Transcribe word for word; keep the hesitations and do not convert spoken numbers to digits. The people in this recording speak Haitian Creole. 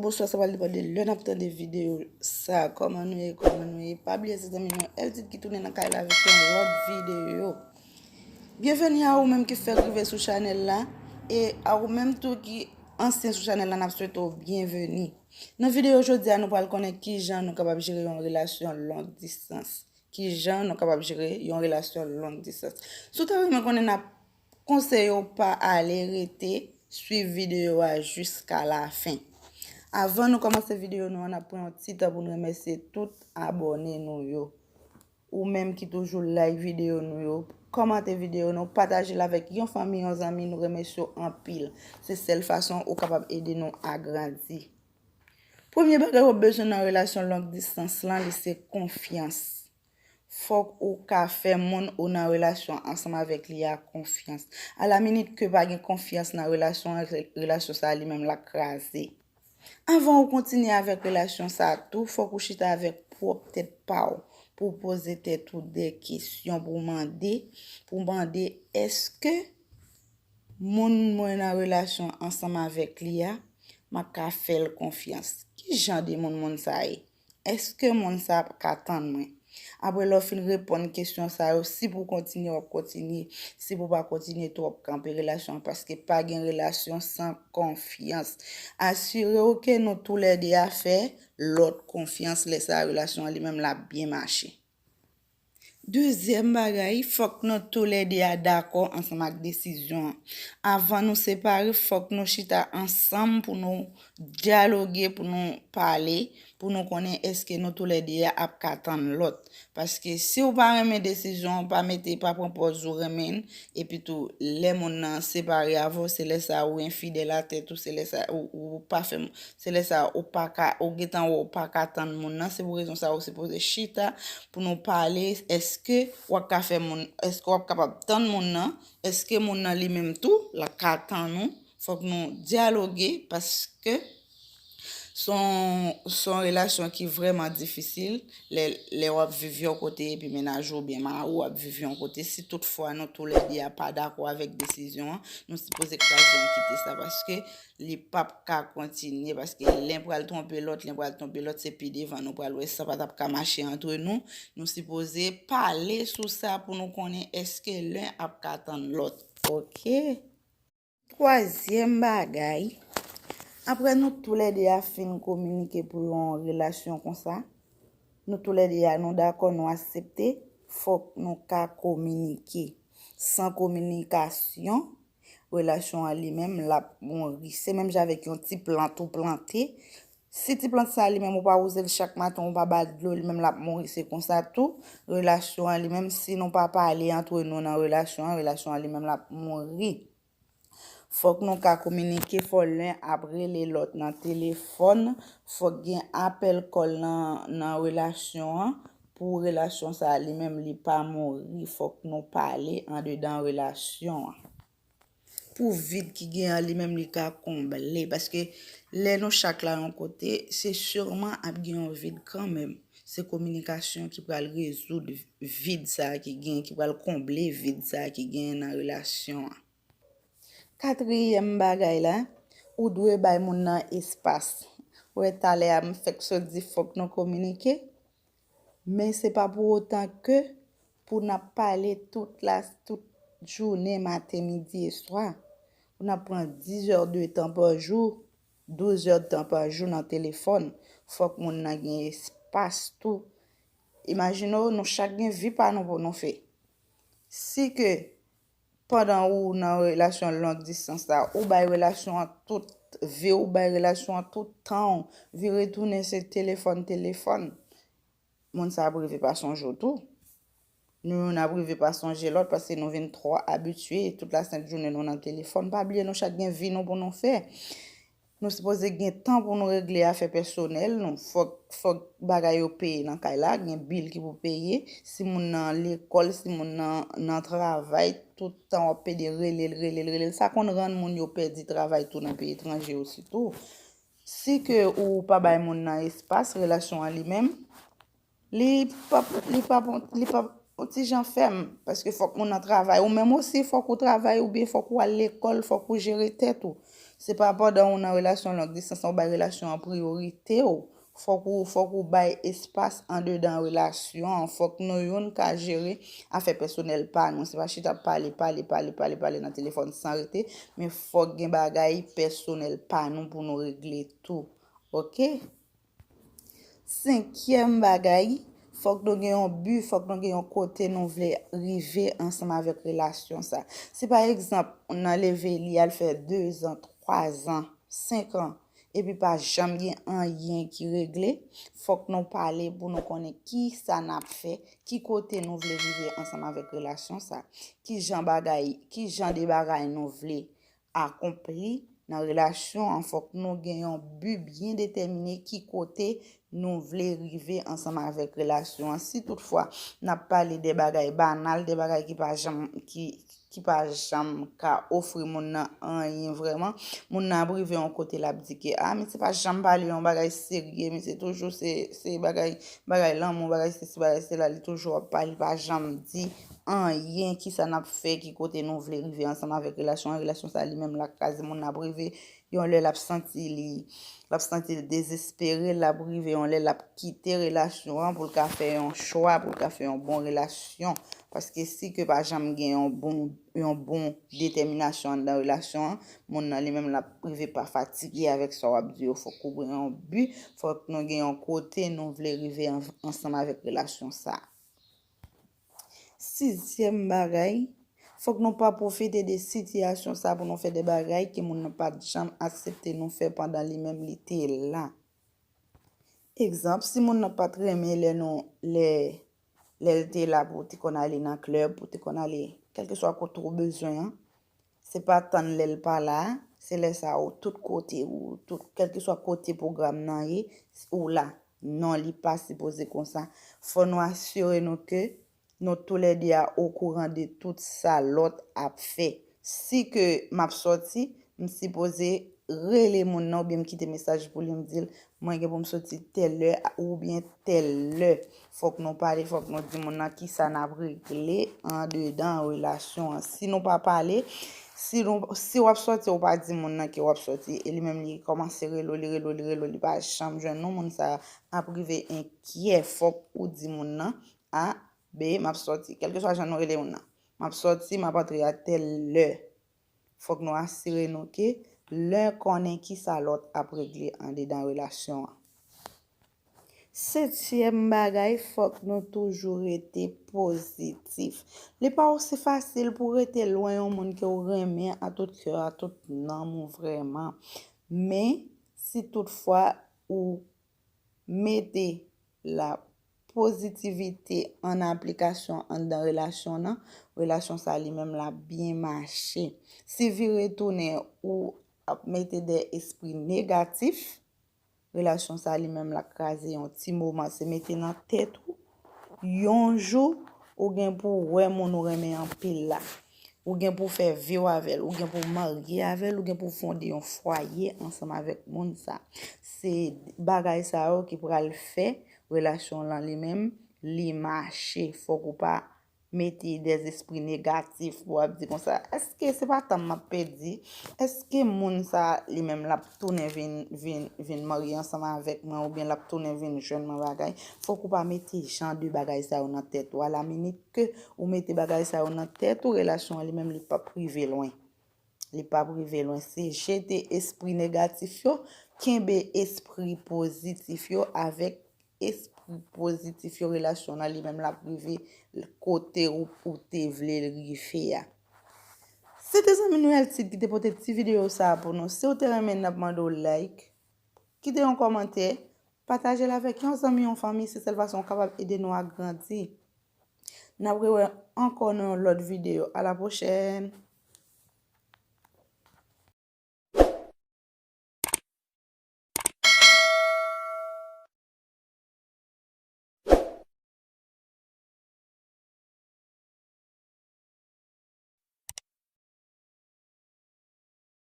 Bonswa, sa pral depann de lè n ap tande videyo sa. Kòman nou ye, kòman nou ye? Pa bliye se zanmi nou Eldit ki tounen nan kay la avèk yon lòt videyo. Byenveni a ou menm ki fèk rive sou chanèl la, e a ou menm tou ki ansyen sou chanèl la, n ap swete w byenveni. Nan videyo jodi a, nou pral konnen kijan nou kapab jere yon relasyon long distans. Kijan nou kapab jere yon relasyon long distans. Si w ta renmen konnen, n ap konseye w pa ale rete swiv videyo a jiska lafen. Avan nou kòmanse videyo nou an, n ap pran yon ti tan pou n remèsye tout abòne nou yo. Ou menm ki toujou like videyo nou yo, kòmante videyo nou, pataje l avèk yon fanmi, yon zanmi, nou remèsye w anpil. Se sèl fason ou kapab ede nou agrandi. Premye bagay w ap bezwen nan relasyon long distans lan, li se konfyans. Fòk ou ka fè moun ou nan relasyon ansanm avèk li a konfyans. A la minit ke pa gen konfyans nan relasyon an, relasyon sa a li menm l ap kraze. Avan ou kontinye avèk relasyon sa a tou, fòk ou chita avèk pwòp tèt pa w, pou w poze tèt ou de kesyon, pou w mande, pou w mande, èske moun mwen nan relasyon ansanm avèk li a, m ap ka fè l konfyans? Ki jan de moun moun sa ye? Èske moun sa ap ka tann mwen? Apre lè w fin reponn kesyon sa yo, si pou w kontinye, w ap kontinye. Si pou w pa kontinye tou, w ap kanpe relasyon an, paske pa gen relasyon san konfyans. Asire w ke nou toulède a fè lòt konfyans, lè sa a relasyon an li menm l ap byen mache. Dezyèm bagay, fòk nou toulède a dakò ansanm ak desizyon an. Avan nou separe, fòk nou chita ansanm pou nou dyaloge, pou nou pale, pou nou konnen èske nou toulède a ap ka tann lòt. Paske si w pa renmen desizyon an, pa mete, pa pran pòz ou renmen l, epi tou, lè moun nan separe avè w, se lè sa a ou enfidèl a tèt ou, se lè sa a ou, ou pa fè, se lè sa a ou pa ka, ou gentan wè w pa ka tann moun nan, se pou rezon sa a ou sipoze chita pou nou pale, èske w ap ka fè moun, èske w ap kapab tann moun nan, èske moun nan li menm tou, l ap ka tann ou, fòk nou dyaloge, paske se yon, se yon relasyon ki vrèman difisil, lè, lè w ap viv yon kote epi mennaj ou oubyen mari w ap viv yon kote, si toutfwa nou toulède a pa dakò avèk desizyon an, nou sipoze kraze yon kite sa, paske li p ap ka kontinye, paske len pral twonpe lòt, len pral twonpe lòt, se pi devan nou pral wè sa pa t ap ka mache antre nou. Nou sipoze pale sou sa pou nou konnen èske len ap ka tann lòt. Oke. Twazyèm bagay, apre nou toulède a fin kominike pou yon relasyon konsa, nou toulède a nou dakò, nou aksepte, fòk nou ka kominike. San kominikasyon, relasyon an li menm, l ap mouri. Se menm jan avèk yon ti plant ou plante. Si ti plant sa a li menm ou pa wouze l chak maten, ou pa ba l dlo, li menm l ap mouri. Se konsa tou, relasyon an li menm, si nou pa pale antre nou nan relasyon an, relasyon an li menm l ap mouri. Fòk nou ka kominike, fò len ap rele lòt nan telefòn, fòk gen apèl kòl nan, nan relasyon an, pou relasyon sa a li menm li pa mouri, fòk nou pale andedan relasyon an. Pou vid ki gen an li menm li ka konble, paske lè nou chak la yon kote, se siman ap gen yon vid kanmenm. Se kominikasyon ki pral rezoud vid sa a ki gen, ki pral konble vid sa a ki gen nan relasyon an. Katriyèm bagay la, ou dwe bay moun nan espas. Ou wè talè a m fèk sot di fòk nou kominike, men se pa pou otan ke pou n ap pale tout la, tout jounen, maten, midi e swa. Pou n ap pran dis è de tan pa jou, douz è de tan pa jou nan telefòn. Fòk moun nan gen espas tou. Imajine w, nou chak gen vi pa nou pou nou fè. Si ke pandan ou nan relasyon long distans la, ou bay relasyon an tout vi w, ou bay relasyon an tout tan w, vire tounen se telefòn, telefòn, moun sa ap rive pa sonje w tou. Nou youn ap rive pa sonje lòt paske nou vin twò abitye tout lasent jounen nou nan telefòn. Pa bliye nou chak gen vi nou pou nou fè. Nou sipoze gen tan pou nou regle afè pèsonèl nou. Fòk, fòk bagay yo peye nan kay la, gen bil ki pou peye. Si moun nan lekòl, si moun nan, nan travay, tout tan w ap pede rele l, rele l, rele l. Sa konn rann moun yo pèdi travay tou nan peyi etranje yo sitou. Si ke ou pa bay moun nan espas, relasyon an li menm, li p ap, li p ap, li p ap yon ti jan fèm, paske fòk moun nan travay. Ou menm osi, fòk ou travay, oubyen fòk ou al lekòl, fòk ou jere tèt ou. Se pa pandan ou nan relasyon long distans ou bay relasyon an priyorite w. Fòk ou, fòk ou bay espas andedan relasyon an. Fòk nou youn ka jere afè pèsonèl pa nou. Se pa chita ap pale, pale, pale, pale, pale nan telefòn san rete, men fòk gen bagay pèsonèl pa nou pou nou regle tou. Oke? Senkyèm bagay, fòk nou gen yon bi, fòk nou gen yon kote nou vle rive ansanm avèk relasyon sa. Si pa egzanp, nan leve li al fè dezan, twazan, senkan, epi pa janm gen anyen ki regle, fòk nou pale pou nou konnen ki sa n ap fè, ki kote nou vle rive ansanm avèk relasyon sa, ki jan bagay, ki jan de bagay nou vle akonpli nan relasyon an. Fòk nou gen yon bi byen detèmine ki kote nou vle rive ansanm avèk relasyon an. Si toutfwa n ap pale de bagay banal, de bagay ki pa janm, ki, ki pa janm ka ofri moun nan anyen vrèman, moun nan ap rive yon kote l ap di ke, a, misye pa janm pale yon bagay serye, misye toujou se, se bagay, bagay lanmou, bagay sesi, bagay sela, li toujou ap pale, li pa janm di anyen, ki sa n ap fè, ki kote nou vle rive ansanm avèk relasyon an. Relasyon sa li menm l ap kraze, moun nan ap rive yon lè l ap santi li, l ap santi l dezespere, l ap rive yon lè l ap kite relasyon an pou l ka fè yon chwa, pou l ka fè yon bon relasyon. Paske si ke pa janm gen yon bon, yon bon detèminasyon anndan relasyon an, moun nan li menm l ap rive pa fatige avèk sa w ap di yo. Fòk ou gen yon bi, fòk nou gen yon kote nou vle rive an, ansanm avèk relasyon sa. Sizyèm bagay, fòk nou pa pwofite de sitiyasyon sa pou nou fè de bagay ke moun nan pa t janm aksepte nou fè pandan li menm li te la. Egzanp, si moun nan pa t renmen lè nou, lè, lè l te la pou w te konn ale nan klèb, pou w te konn ale kèlkeswa kote w bezwen an, se pa tann lè l pa la, se lè sa a ou tout kote, ou tout, kèlkeswa kote pwogram nan ye, ou la. Non, li pa sipoze konsa. Fò nou asire nou ke nou toulède a okouran de tout sa lòt ap fè. Si ke m ap sòti, m sipoze rele moun nan oubyen m kite mesaj pou li, m di l, mwen gen pou m soti tèl lè oubyen tèl lè. Fòk nou pale, fòk nou di moun nan kisa n ap regle andedan relasyon an. Si nou pa pale, si nou, si w ap sòti, ou pa di moun nan ke w ap sòti, e li menm li kòmanse rele w, li rele w, li rele w, li pa janm jwenn nou, moun sa a ap rive enkyè. Fòk ou di moun nan, a, be, m ap sòti. Kèlkeswa jan nou rele moun nan. M ap sòti, m ap antre a tèl lè. Fòk nou asire nou ke len konnen kisa lòt ap regle andedan relasyon an. Setyèm bagay, fòk nou toujou rete pozitif. Li pa osi fasil pou rete lwen yon moun ke w renmen a tout kè, a tout nanm ou vrèman. Men, si toutfwa ou mete la pozitivite an aplikasyon anndan relasyon nan, relasyon sa li menm l ap byen mache. Si vire tounen ou ap mete de espri negatif, relasyon sa li menm l ap kraze yon ti moman. Se mete nan tèt ou, yon jou, ou gen pou wè moun ou renmen anpil la. Ou gen pou fè vi w avè l, ou gen pou marye avè l, ou gen pou fonde yon fwaye ansanm avèk moun sa. Se bagay sa yo ki pral fè relasyon lan li menm, li mache. Fòk ou pa mete dèzespri negatif pou w ap di konsa, èske se pa tan m m ap pèdi? Èske moun sa li menm l ap tounen vin, vin, vin marye ansanm avèk mwen oubyen l ap tounen vin jwenn mwen bagay? Fòk ou pa mete jan de bagay sa yo nan tèt ou. A la minit ke ou mete bagay sa yo nan tèt ou, relasyon an li menm li p ap rive lwen. Li p ap rive lwen. Se jete espri negatif yo, kenbe espri pozitif yo. Avèk espri pozitif yo, relasyon an li menm l ap rive kote ou, ou te vle l rive a. Se te zanmi nou Eltid ki te pote ti videyo sa a pou nou. Si w te renmen, n ap mande w like, kite yon kòmantè, pataje l avèk yon zanmi, yon fanmi, se sèl fason w kapab ede nou a grandi. N ap rewè ankò nan yon lòt videyo. A la pwochèn!